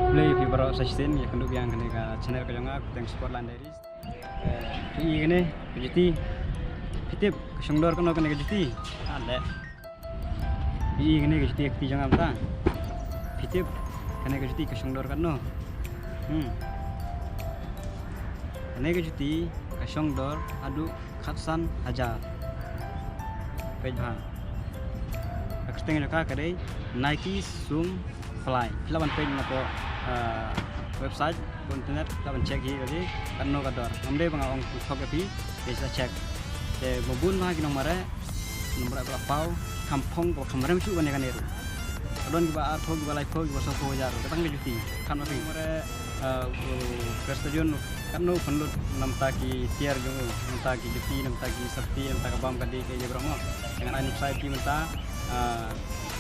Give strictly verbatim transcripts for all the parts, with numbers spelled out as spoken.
Khublei ïa phi baroh sa shisien ïa kynduh biang kane ka channel ka jong nga, Kuteng Sportland Diaries. Eh, phi i kane ka juti, phi tip ka shong dor kano kane ka juti? Ah, leh. Phi i kane ka juti ka kti jong nga mynta. Phi tip kane ka juti ka shong dor kano? Hmm. Kane ka juti ka shong dor haduh khatsan hajar. Peit bha. Ka kyrteng jong ka ka dei Nike Zoom Fly. Phi lah ban peit na ka, ah, website, ka internet, phi lah ban check hi ka dei kano ka dor. Ngam dei ba nga ong thok ïa phi, phi sa check. Te ba bun bha ki nongmareh, nongmareh ba la paw, kham phong, kham rem shuh ban ïa kane ruh. Ka don kiba arphew, kiba laiphew, kiba sawphew hajar. Ka tang ka juti. Kan ma phi. Nongmareh, ah, u Prestone Jun, katno pynlut namta ki tiar jong u, namta ki juti, namta ki safety, namta ka bam ka dih, ka ïa baroh mo. Te ngan ai nuksa ïa phi mynta, ah,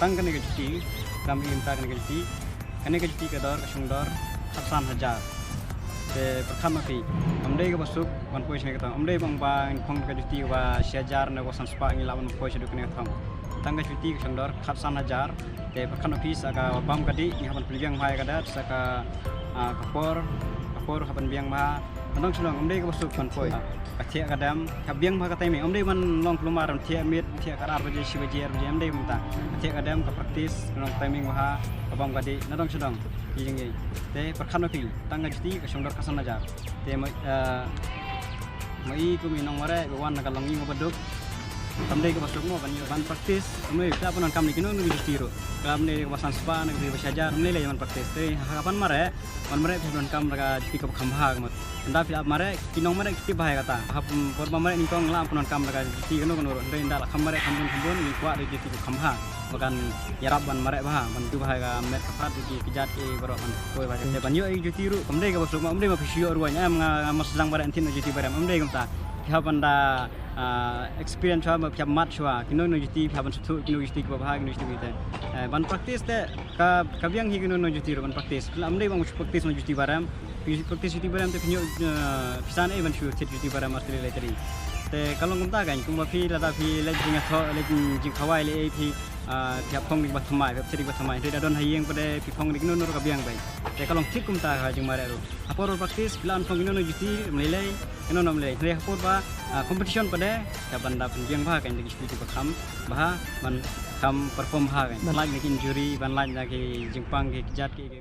tang kane ka juti, kam i mynta kane ka juti. Kane ka juti ka dor, ka shong dor khatsan hajar. Te pyrkhat ma phi, kam dei kaba suk ban poi sha kane ka thong. Kam dei ba ong ba ngin phong ka juti kaba shi hajar ne kaba san spah ngi lah ban poi shaduh kane ka thong. Tang ka juti ka shong dor khatsan hajar. Te pyrkhat ma phi sa ka bam ka dih, ngi hap ban pynbiang bha ïa ka dor, sa ka, ah, ka por, ka por hap ban biang bha. Nadong shadong, ym dei kaba suk ban poi. Ka thiah ka dem, ka biang bha ka timing, ym dei ban long kulmar, thiah miet, thiah ka ar baje, shi baje, ar baje, ym dei kumta. Ka thiah ka dem, ka practice, nadong timing bha, ka bam ka dih, nadong shadong, ki jingïeit. Te pyrkhat ma phi, tang ka juti, ka shong dor khatsan hajar. Te ma, eh, ma i kum i nongmareh, ba wan na ka longïing ba duk. Kam dei kaba suk mo ban ïoh ban practice, ym dei, phi lah ban donkam ne kino kino ki juti ruh. Kam dei kaba san spah ne kaba shi hajar, ym dei lei ban practice. Te ha kaban mareh, ban mareh phi donkam da ka juti kaba kham bha ka mut. Ynda phi lah mareh, ki nongmareh ki tip bha ïa kata. Ha por ba mareh nyngkong lah ban donkam da ka juti kano kano ruh. Ynda, ynda lah kham mareh kham bun kham bun, ngi kwah da ka juti kaba kham bha. Ba kan ïarap ban mareh bha, ban tu bha ïa ka met ka phad, ki kjat ki baroh ban poi bha. Te ban ïoh ïa ki juti ruh, kam dei kaba suk mo, ym dei ma phi shu ïoh ruh, em nga, nga mut sdang mareh, nthin ïoh juti barim, ym dei kumta. Phi hap ban da, ah, experience shuwa, phi hap mat shuwa, kino kino juti phi hap ban sngewthuh, kino juti kiba bha, kino juti kiba te. Eh, ban practice te, ka, ka biang hi kino kino juti ruh ban practice. Phi lah ym dei ban shu practice na juti barim. Phi practice juti barim te phi ïoh, eh, pisa ne ban shu thied juti barim ar tylli lai tylli. Te ka long kumta kan, kumba phi lada phi leit jingïathoh, leit jingkhawai lei ei phi, ah, phi hap phong ri ba thymmai, phi hap thied ri ba thymmai. Te da don ha ïing pat de phi phong ri kino kino ruh ka biang bha. Te ka long thik kumta ka jingmareh ruh. Ha por ba practice, phi lah ban phong kino kino juti, ym lei lei, kino kino ym lei. Hynrei ha por ba, ah, competition pat de, ka ban da pynbiang bha ka, ïa ki juti kiba kham bha, ban kham perform bha ka. Ban lait na ki injury, ban lait na ki jingpang, ki kjat, ki, ki.